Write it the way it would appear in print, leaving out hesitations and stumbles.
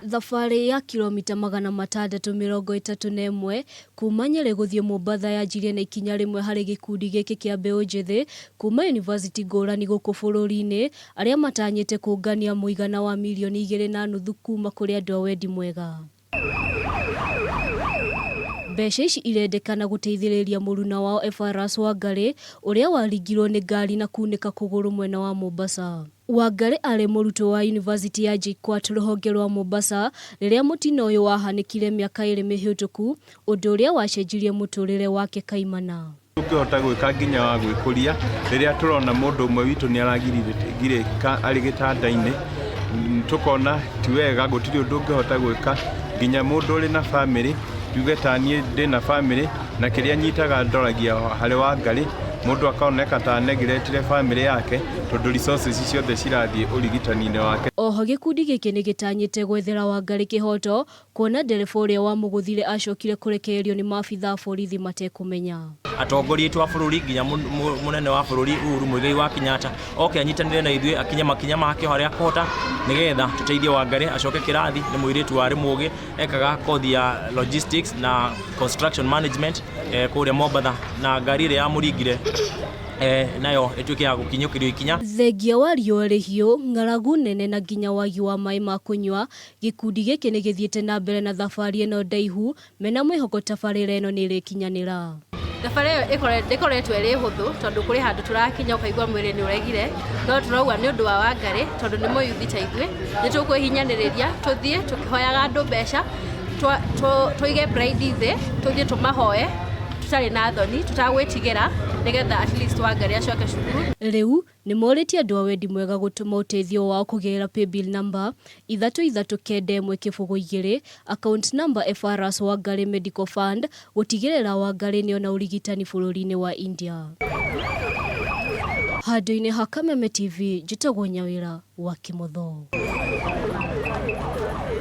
Thabarĩ ya kilomita 631 kuma Nyeri gũthiĩ Mombatha yanjirie na ikinya rĩmwe harĩ gĩkundi gĩkĩ kĩa mbeũ njĩthĩ kuma yunivasĩtĩ ngũrani gũkũ bũrũri-inĩ arĩa matanyĩte kũngania mũigana wa mirioni 2.5 kuma kũrĩ andũ a wendi mwega. Mbeca ici irendekana gũteithĩrĩria mũruna wao Epharas Wangarĩ ũrĩa waringirwo nĩ ngari na kunĩka kũgũrũ mwena wa Mombasa. Wangarĩ aarĩ mũrutwo wa yunivasĩtĩ ya JKUAT rũhonge rwa Mombasa rĩrĩa mũtino ũyũ wahanĩkire mĩaka ĩrĩ mĩhĩtũku, ũndũ ũrĩa wacenjirie mũtũrĩre wake kaimana. Tũngĩhota gwĩka nginya wa gwĩkũria rĩrĩa tũrona mũndũ ũmwe witũ nĩ aragirĩka arĩ gĩtanda-inĩ, tũkona ti wega, gũtirĩ ũndũ ũngĩhota gwĩka, nginya mũndũ ũrĩ na bamĩrĩ, tuge ta niĩ ndĩna bamĩrĩ na kĩrĩa nyitaga ndoragia harĩ Wangarĩ, mũndũ akoneka ta anegiretire bamĩrĩ yake tondũ resources ciothe cirathiĩ ũrigitani-inĩ wake. Oho gĩkundi gĩkĩ nĩ gĩtanyĩte gwethera Wangarĩ kĩhoto Kuona ndereba ũrĩa wamũgũthire acokire kũrekererio nĩ maabitha a borithi matekũmenya. Atongoria aitũ a bũrũri nginya mũnene wa bũrũri Uhuru Muigai wa Kenyatta oke anyitanĩre na ithuĩ akinye makinya make o harĩa akũhota nĩgetha tũteithie Wangarĩ acoke kĩrathi. Nĩ mũirĩtu warĩ mũgĩ, ekaga kothi ya logistics na construction management kũrĩa Mombatha na ngari ĩrĩa yamũringire nayo ĩtuĩke ya gũkinyũkĩrio ikinya. Thengia wa riũa rĩhiũ, ng'aragu nene na nginya wagi wa maĩ ma kũnyua, Gĩkundi gĩkĩ nĩ gĩthiĩte na mbere na thabarĩ ĩno ndaihu mena mwĩhoko tabarĩra ĩno nĩ ĩrĩkinyanĩra. Thabarĩ ĩyo ndĩkoretwo ĩrĩ hũthũ tondũ kũrĩ handũ tũrakinya ũkaigua mwĩrĩ nĩ ũregire, no tũrauga nĩ ũndũ wa Wangarĩ tondũ nĩ mũyuthi ta ithuĩ, nĩ tũkwĩhinyanĩrĩria tũthiĩ tũkĩhoyaga andũ mbeca, tũige pride thĩ, tũthiĩ tũmahoe tũtarĩ na thoni, tũtagwĩtigĩra nĩgetha at least Wangarĩ acoke cukuru. Rĩu Nĩ morĩtie andũ a wendi mwega gũtũma ũteithio wao kũgerera paybill number, ithatũ ithatũ kenda ĩmwe kĩbũgũ igĩrĩ, account number Epharas Wangarĩ Medical Fund, gũtigĩrĩra Wangarĩ nĩona ũrigitani bũrũri-inĩ wa India. Handũ-inĩ ha Kameme TV, njĩtagwo Nyawĩra wa Kĩmotho.